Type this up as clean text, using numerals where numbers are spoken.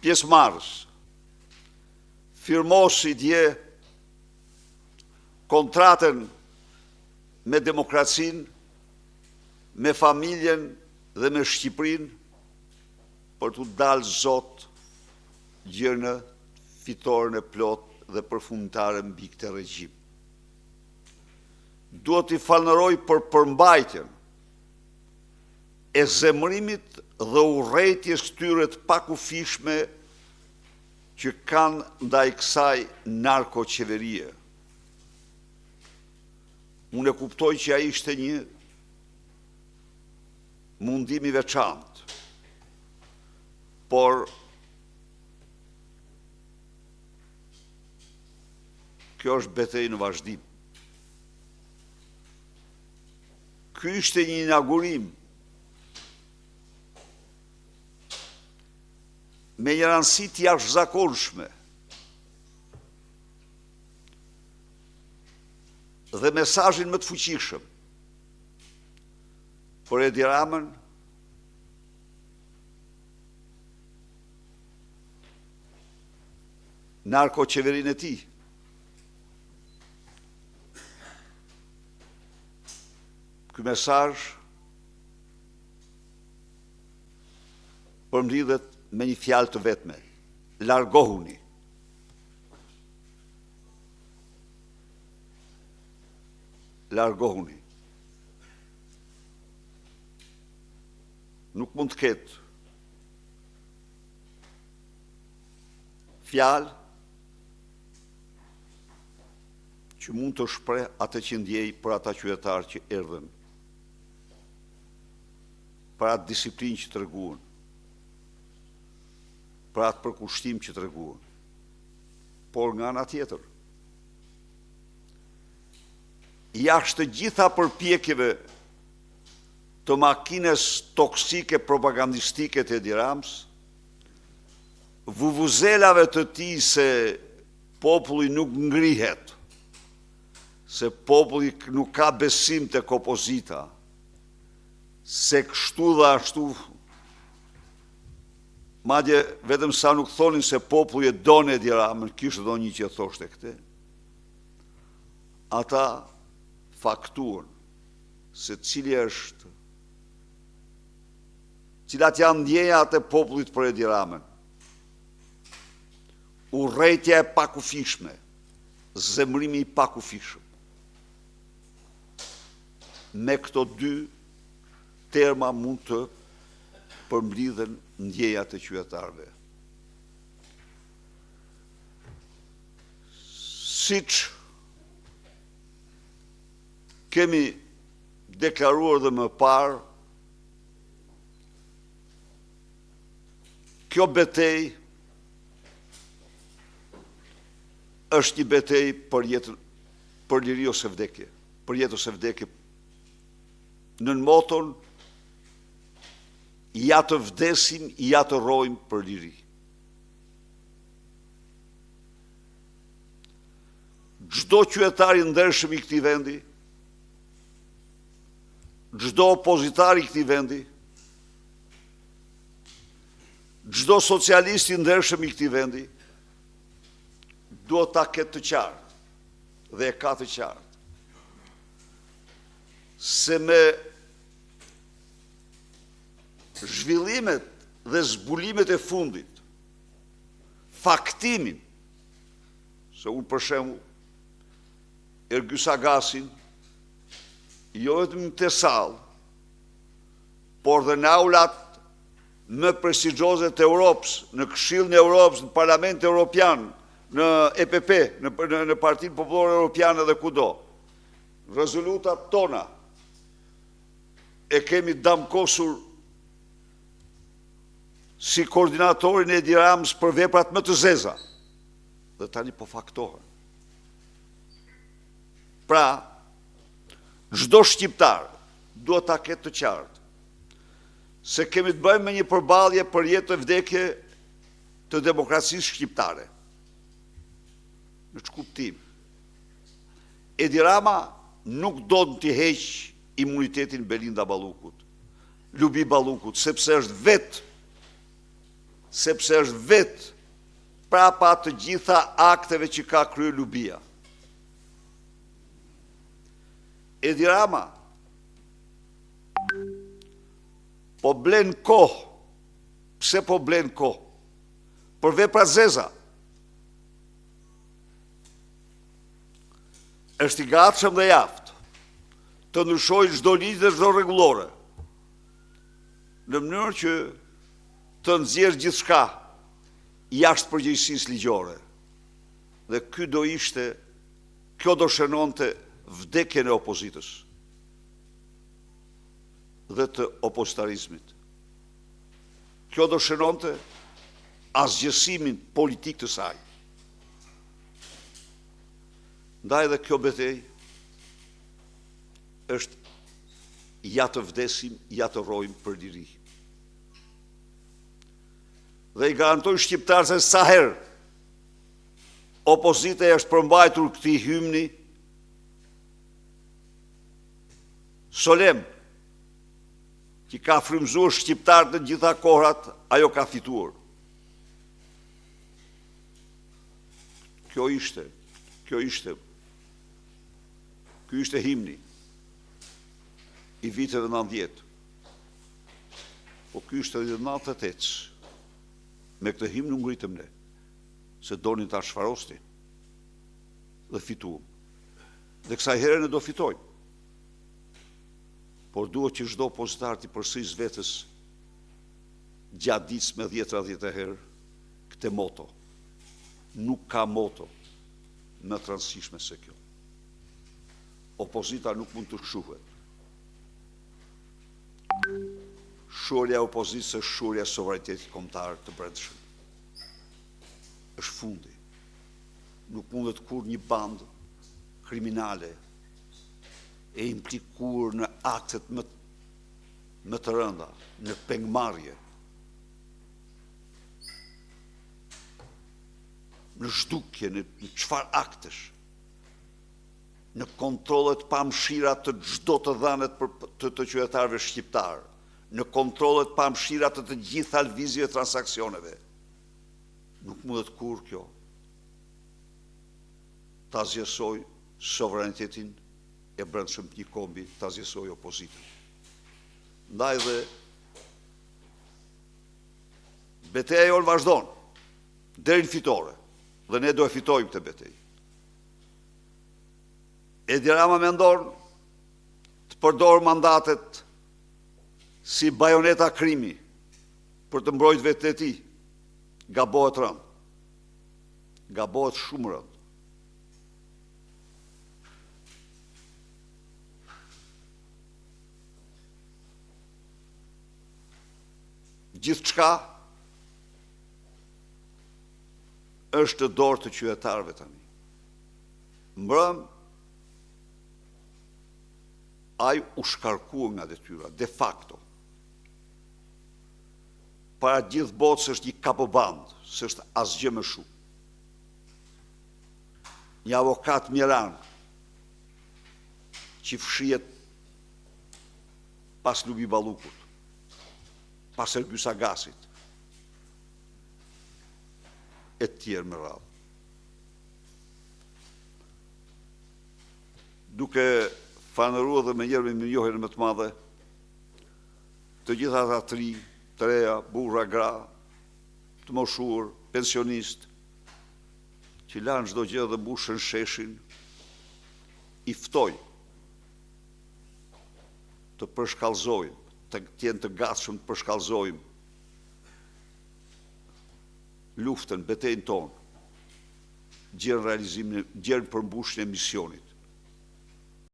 pjesëmarrës firmosi dje kontratën me demokracinë, me familjen dhe me Shqipërinë për t'u dalë zot gjer në fitoren e plotë dhe përfundimtare mbi këtë regjim. Dua t'i falënderoj për përmbajtjen e zemërimit dhe urrejtjes së tyre të pakufishme që kanë ndaj kësaj narkoqeverie. Unë e kuptoj që ai ishte një mundim i veçantë, por kjo është betejë në vazhdim. Ky ishte një inaugurim me një rëndësi të jashtëzakonshme dhe mesazhin më të fuqishëm për Edi Ramën narkoqeverinë e tij. Ky mesazh përmblidhet me një fjalë të vetme: largohuni. Largohuni. Nuk mund të ketë fjalë që mund të shpreh atë që ndjej për ata qytetarë që erdhën, për atë disiplinë që treguan, për atë përkushtim që treguan. Por nga ana tjetër, jashtë të gjitha përpjekjeve të makinës toksike propagandistike të Edi Ramës, vuvuzelave të tij se populli nuk ngrihet, se populli nuk ka besim tek opozita, se kështu dhe ashtu, madje vetëm sa nuk thonin se populli e don Edi Ramën, kishte ndonjë që e thoshte këtë, ata faktuan se cili është, cilat janë ndjenjat e popullit për Edi Ramën. Urrejtja e pakufishme, zemërimi i pakufishëm. Me këto dy terma mund të përmblidhen ndjenjat e qytetarëve. Siç kemi deklaruar dhe më parë, kjo betejë është një betejë për jetën, për liri ose vdekje, për jetë ose vdekje, nën moton ja të vdesim, ja të rrojmë për liri. Çdo qytetar i ndershëm i këtij vendi, çdo opozitar i këtij vendi, çdo socialist i ndershëm i këtij vendi, duhet ta ketë të qartë dhe e ka të qartë se me zhvillimet dhe zbulimet e fundit, faktimin, se unë për shembull Ergys Agasin, jo vetëm në këtë sallë, por dhe në aulat më prestigjioze të Europës, në Këshillin e Europës, në Parlamentin Europian, në EPP, në, në, në Partinë Popullore Europiane dhe kudo. Rezolutat tona e kemi damkosur si koordinatorin e Edi Ramës për veprat më të zeza. Dhe tani po faktohen. Pra, çdo shqiptar duhet ta ketë të qartë se kemi të bëjmë me një përballje për jetë e vdekje të demokracisë shqiptare. Në ç'kuptim? Edi Rama nuk do t'i heqë imunitetin Belinda Ballukut, Lubi Ballukut, sepse është vetë. sepse është vetë prapa të gjitha akteve që ka kryer Lubia. Edi Rama po blen kohë. Pse po blen kohë? Për vepra të zeza. Është i gatshëm dhe i aftë të ndryshojë çdo ligj dhe çdo rregullore në mënyrë që të nxjerrë gjithçka jashtë përgjegjësisë ligjore. Dhe ky do ishte, kjo do shënonte vdekjen e opozitës dhe të opozitarizmit. Kjo do shënonte asgjësimin politik të saj. Ndaj dhe kjo betejë është ja të vdesim, ja të rrojmë për liri. Dhe i garantoj shqiptarët se sa herë opozita i është përmbajtur këtij hymni solemn që ka frymëzuar shqiptarët në gjitha kohrat, ajo ka fituar. Kjo ishte, kjo ishte, ky ishte himni i viteve 90. Po ky ishte edhe 98. Me këtë himn u ngritëm ne, se donin ta shfarosnin dhe fituam. Dhe kësaj here ne do fitojmë. Por duhet që çdo opozitar t'i përsërisë vetes gjatë ditës me dhjetra dhjetra herë këtë moto. Nuk ka moto më të rëndësishme se kjo. Opozita nuk mund të shuhet. Shuarja e opozitës është shuarja e sovranitetit kombëtar të brendshëm. Është fundi. Nuk mundet kurrë një bandë kriminale e implikuar në aktet më më të rënda, në pengmarrje, në zhdukje, në çfarë aktesh, në kontrolle të pamëshira të çdo të dhëne për të, të qytetarëve shqiptarë, në kontrolle të pamëshira të të gjitha lëvizjeve e transaksioneve. Nuk mundet kurrë kjo ta asgjësojë sovranitetin e brendshëm të një kombi, ta asgjësojë opozitën. Ndaj dhe beteja jonë vazhdon deri në fitore dhe ne do e fitojmë këtë betejë. Edi Rama mendon të përdorë mandatet si bajoneta krimi për të mbrojtur veten e tij. Gabohet rëndë. Gabohet shumë rëndë. Gjithçka është në dorë të qytetarëve tani. Mbrëmë, ai u shkarkua nga detyra, de facto. Para gjithë botës është një kapobandë, s'është asgjë më shumë. Një avokat mjeran që fshihet pas Lubi Ballukut, pas Ergys Agasit, e të tjerë me radhë. Duke falënderuar dhe me njëherë me mirënjohjen më të madhe, të gjitha ata të rinj, të reja, burra, gra, të moshuar, pensionistë, që lanë çdo gjë dhe mbushën sheshin, i ftoj të përshkallëzojmë, të jenë të gatshëm të përshkallëzojmë luftën, betejën tonë, gjer në realizimin, gjer në përmbushjen e misionit.